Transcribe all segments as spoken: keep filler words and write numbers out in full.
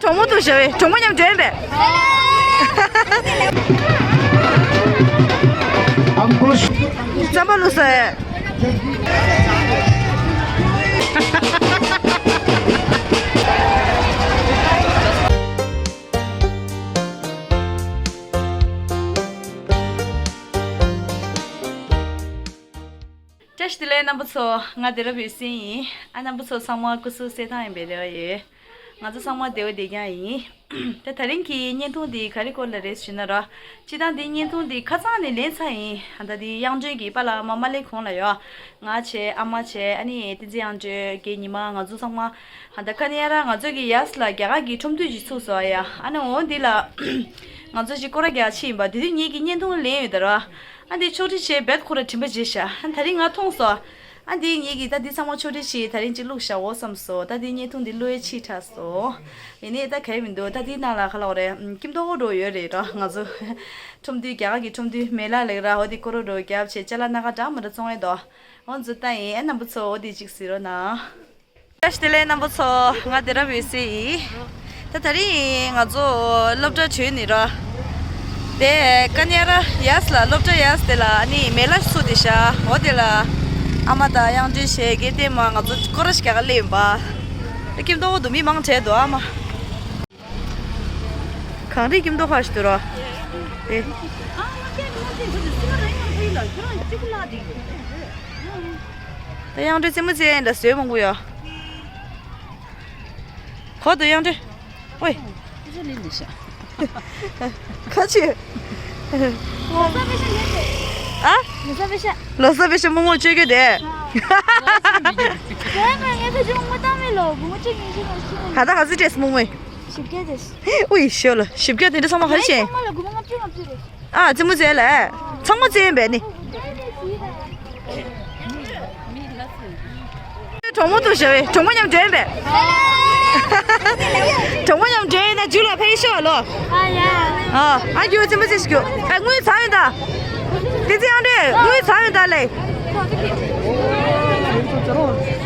གྲོགས་མོ་དང་བྱ་བའི་གྲོགས་མོ་མཉམ་འགྲོ་ཡིན་པས། ཨང་ཀུཤ། རྩམ་པ་བླུགས་ས། བཀྲ་ཤིས་བདེ་ལེགས་རྣམ་པ་ཚོ། ང་བདེ་རབ་འོད་ཟེར་ཡིན། ཨ། རྣམ་པ་ཚོ་ཚང་མ་སྐུ་གཟུགས་གསལ་ཐང་ཡིན་པའི་རེ་བ་ཡོད། ང་ཚོ་ཚང་མ་བདེ་བོ་བདེ་རྐྱང་ཡིན། ད་དེ་རིང་གི་བརྙན་ཐུང་འདི་ག་རེ་སྐོར་ལ་རེད་ཞུས་ན་ར། སྤྱིར་བཏང་འདི་བརྙན་ཐུང་འདི་ཁ་སང་ནས་ལེན་ཚར་ཡིན། ད་འདི་དབྱངས་སྒྲོན་གྱི་པཱ་ལགས་ཨ་མ་མ་སླེབས་གོང་ལ་ཡོད། ང་བྱས། ཨ་མ་བྱས། ཨ་ནི་བསྟན་འཛིན་དབྱངས་སྒྲོན་གྱི་ཉི་མ། ང་ཚོ་ཚང་མ། ད་ཁ་ནས་ཡ་ར་ང་ཚོ་གི་ཡས་ལ་རྒྱ་གར་གྱི་ཁྲོམ་འདུས་ཅིག་ཚུགས་སོང་ཡ། ཨ་ནི་འོ་འདི་ལ་ང་ཚོ་ཅིག་སྐོར་ར་རྒྱག་ཕྱིན་ཡིན་པ། དེ་དུས་ངེད་ཀྱི་བརྙན་ཐུང་ལེན་ཡོད་ད་ར། ཨ་འདི་ཕྱོགས་སྒྲིག་བྱས་རྦད་ཁོ་ར་དྲན་པ་བརྗེད་ཤག་ཨ་དེ་རིང་ང་མཐོང་སོང་། ཨ་འདི་ངེད་ཀྱིས་ད་འདི་ཚང་མ་ཕྱོགས་སྒྲིག་བྱས་དེ་རིང་ཅིག་བླུགས་བཞག་འོ་བསམ་སོང་། ད་འདི་བརྙན་ཐུང་འདི་བླུགས་ཡས་ཕྱིས་དྲགས་སོང་། ཡིན་ནའི་ད་གའི་མི་འདུག་ད་འདི་ནང་ལ་ག་ལབ་དགོས་རེད། ཨམ། སྐྱིད་མདོག་འགྲོ་ཡོད་རེད་ར། ང་ཚོ་ཁྲོམ་འདུས། རྒྱ་གར་གྱི་ཁྲོམ་འདུས་མེ་ལ་ལེགས་ར། འོ་འདི་སྐོར་ར་འགྲོ་རྒྱབ་བྱས་ཅ་ལག་སྣ་ཁ་འདྲ་མི་འདྲ་བཙོང་ཡས་འདུག་འོ་འཛུལ་ལྟ་ཡིན། ཨ་རྣམ་པ་ཚོ་འོ་འདི་ཅིག་གཟིགས་རོགས་གནང་། བཀྲ་ཤིས་བདེ་ལེགས་རྣམ་པ་ཚོ། ང་བདེ་རབ་འོད་ཟེར་ཡིན། ད་དེ་རིང་ང་ཚོ་སློབ་གྲྭ་གྲོལ་ནས་ར། དེ་ཀ་ཉ་ར་ཡས་ལ། སློབ་གྲྭ་ཡས་དེ་ལ་ཨ་ནི་མེ་ལ་ཚུགས་བསྡད་ཤག་འོ་དེ་ལ་ཨ་མ་དང་དབྱངས་སྒྲོན་བྱས་གི་དེ་མ་ང་ཚོ་སྐོར་ར་ཞིག་རྒྱག་ག་སླེབས་ཡིན་པ། ད་སྐྱིད་མདོག་འདུག་མི་མང་དྲགས་འདུག་ཨ་མ། གངས་རིའི་སྐྱིད་མདོག་ཁ་ཞིག་འདུག་ར། དེ། ད་དབྱངས་སྒྲོན་རྩེད་མོ་རྩེ་ཡ་ཡིན་ད། བཟོས་མང་པོ་ཡོད། གོ་འདུག་དབྱངས་སྒྲོན། ཨོའི། ཁ་ཆེ། ཨ། ལོ་གསར་པའི་ཤ་རྨོ་མོ་སྤྱོད་རྒྱུ་དེ། ད་ལྟ་ག་ཚོད་སྤྲད་སོང་རྨོ་མོས། བཞི་བརྒྱ་དེ། ཨུའི་ཤོ་ལ་བཞི་བརྒྱ་དེ་འདྲ་ཚང་མ་ག་རེ་བྱས། ཚང་མ་ལ་དགུ་མ་ལྔ་བཅུ་ལྔ་བཅུ་རེད། ཨ། རྩེད་མོ་རྩེ་ལ་ཚང་མ་རྩེ་ཡིན་པས་ནི། གྲོགས་མོ་དང་བྱ་བའི་གྲོགས་མོ་མཉམ་འགྲོ་ཡིན་པས། གྲོགས་མོ་མཉམ་འགྲོ་ཡིན་ན་རྒྱུགས་ལ་ཕེབས་ཤོག་ལོ། ཨ་ཡ། ཨ། ཨ་རྒྱུགས། རྩེད་མོ་རྩེ་ཞིག་རྒྱུགས། ཨ། དངུལ་ཚར་ཡོད་ད། དེ་ཚེ་ཡང་འདྲེ་དངུལ་ཚར་ཡོད་ད་ལེ།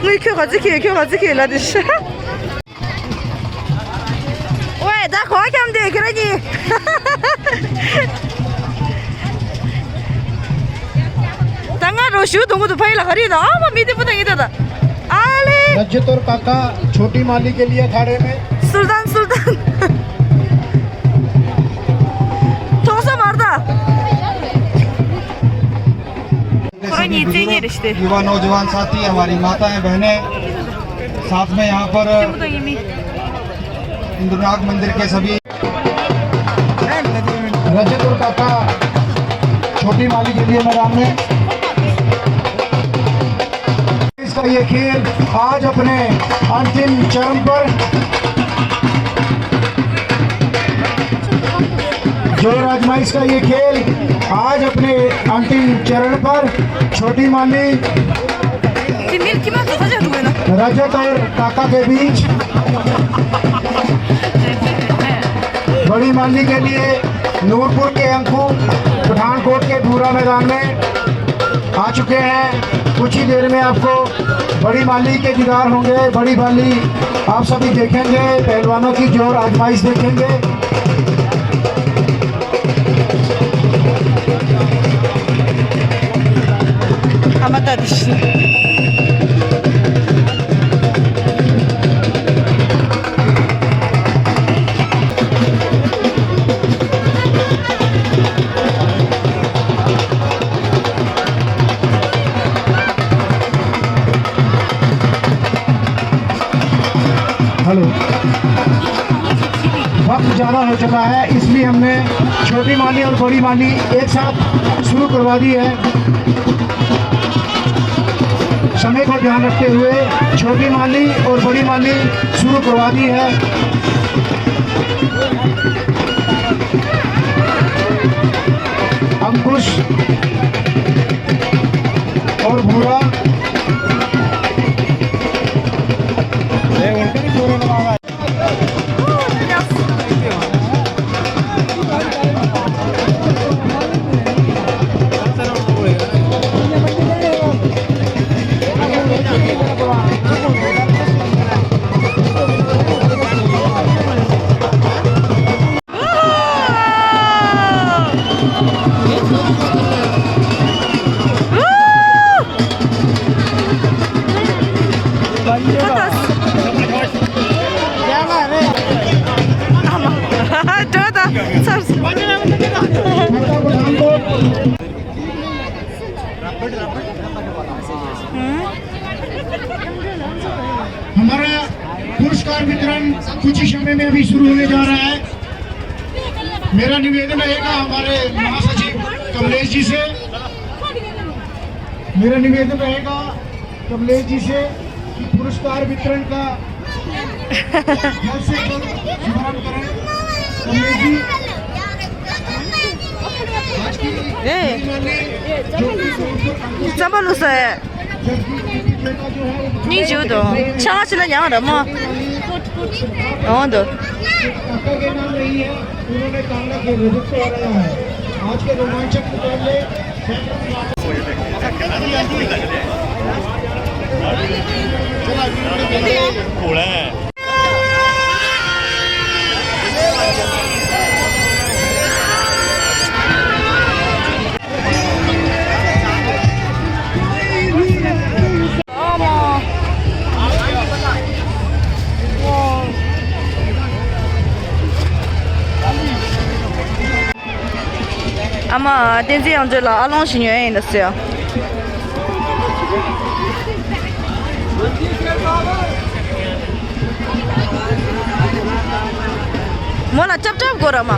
དངུལ་ཁྱོད་ག་ཚོད་ཁྱེར། ཁྱོད་ག་ཚོད་ཁྱེར་ལ་དེ་ཤ། ཝེ། ད་གོ་བ་འཁྱམས་དེ་ཁྱེད་རང་གཉིས། ད་ང་རོ་ཞུ་དུང་གུ་དུ་ཕ་ཡི་ལ་ག་རེ་ཡིན་ན། ཨ་མ་མི་དེ་པོ་ད་ངེད་ད་ད། ཨ་ལེ། रजत और काका छोटी माली के लिए अखाड़े में। सुल्तान सुल्तान। མཐོང་ས་མ་རེད་ད། ཁོ་རང་གཉིས་རྩེད་མཁན་རེད་ཤག་སྟེ། युवा नौजवान साथी, हमारी माताएं बहनें, साथ में यहाँ पर इंद्रनाथ मंदिर के सभी। रजत और काका छोटी माली के लिए मैदान में। इसका ये खेल आज अपने अंतिम चरण पर, जोर आजमाइश का ये खेल आज अपने अंतिम चरण पर। छोटी माली रजत और काका के बीच। बड़ी माली के लिए नूरपुर के अंकु पठानकोट के भूरा मैदान में आ चुके हैं। कुछ ही देर में आपको बड़ी माली के दीदार होंगे। बड़ी माली आप सभी देखेंगे, पहलवानों की जोर आजमाइश देखेंगे। हेलो। वक्त ज़्यादा हो चुका है, इसलिए हमने छोटी माली और बड़ी माली एक साथ शुरू करवा दी है। समय को ध्यान रखते हुए छोटी माली और बड़ी माली शुरू करवा दी है। अंकुश और भूरा। में भी शुरू होने जा रहा है। मेरा निवेदन रहेगा हमारे महासचिव कमलेश जी से, मेरा निवेदन रहेगा कमलेश जी से कि पुरस्कार वितरण का जल्द से जल्द शुभारंभ करें। कमलेश जी, आज की ए। जो कि ཙམ་པ་ལུས་སེ། སྙིང་རྗེ་པོ་འདུག་ཆང་ཆི་ན་ཡང་ར་མོ། འོང་འདུག་ཨ་མ་བསྟན་འཛིན་དབྱངས་ཅན་ལགས་ཨ་ལོང་ཞིག་ཉོས་ཡིན་ད་ཟེར། མོ་ལ་ཅབ་ཅབ་དགོས་ར་མ།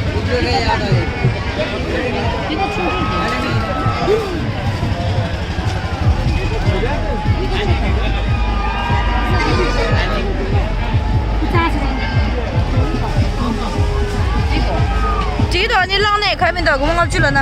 ཅིག་ཏུ་ཨ་ནི་གླང་ནས་ཁ་མི་འདུག་སྒོར་མོ་ལྔ་བཅུ་ལ་ན།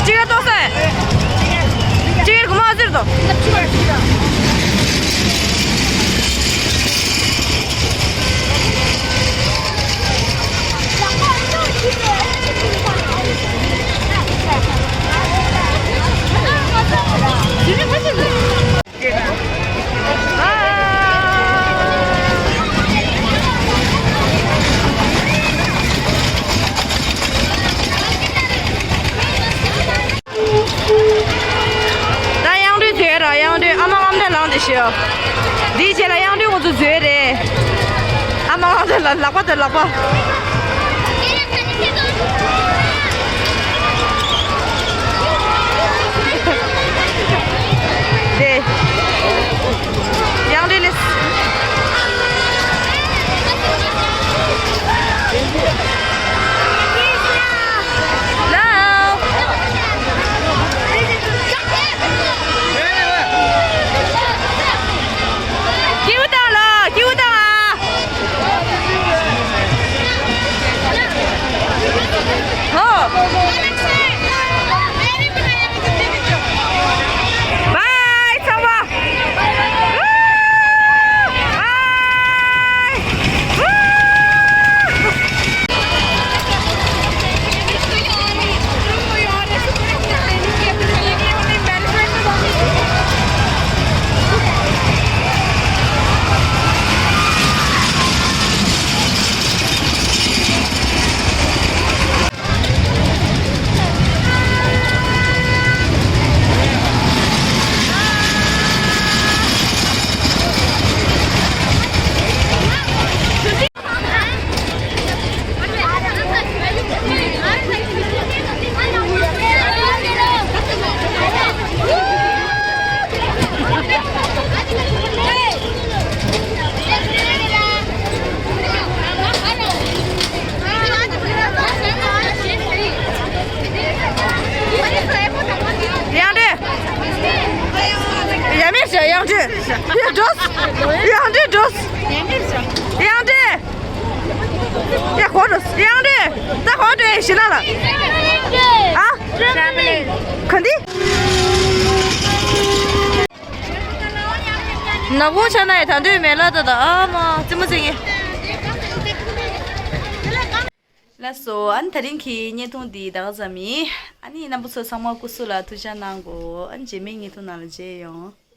ཅི་ག་ཏོག་ས། ཅི་ག་གོ་མ་ཟེར་ཏོ། ད་དབྱངས་སྒྲོན་བཟོས་ར། དབྱངས་སྒྲོན་ཨ་མ་རྔམ་སྟོན་ལངས་ཏེ་ཤོག་འདིའི་རྗེས་ལ་དབྱངས་སྒྲོན་ང་ཚོ་བཟོས་རེད། ཨ་མ་རྔམ་སྟོན་ལ་ལག་པ་དང་ལག་པ། དེ། དབྱངས་སྒྲོན་ལས། སྐྱིད་པོ་བཏང་ལོ། སྐྱིད་པོ་བཏང་ཨ། ཡ་འགྲོ། ཡང་འདྲེ་འགྲོ། ཡང་འདྲེ། ཡ་གོ་འགྲོ། ཡང་འདྲེ། ད་གོ་འགྲོ་ཞི་ལ་ལ། ཨ། ག་འདི། ནག་པོ་ཆགས་ན་ཡི་ད་འདོད་མེད་ལ་ད་ད་ཨ་མ་རྩེད་མོ་རྩེ་ངེ། ལགས་སོ། ཨ་ནི་དེ་རིང་གི་བརྙན་ཐུང་འདི་ད་ག་ཙམ་ཡིན། ཨ་ནི་རྣམ་པ་ཚོ་ཚང་མ་སྐུ་གཟུགས་ལ་ཐུགས་ཅག་གནང་གོ། ཨ་ནི་རྗེས་མའི་བརྙན་ཐུང་ནང་ལ་མཇལ་ཡོང་།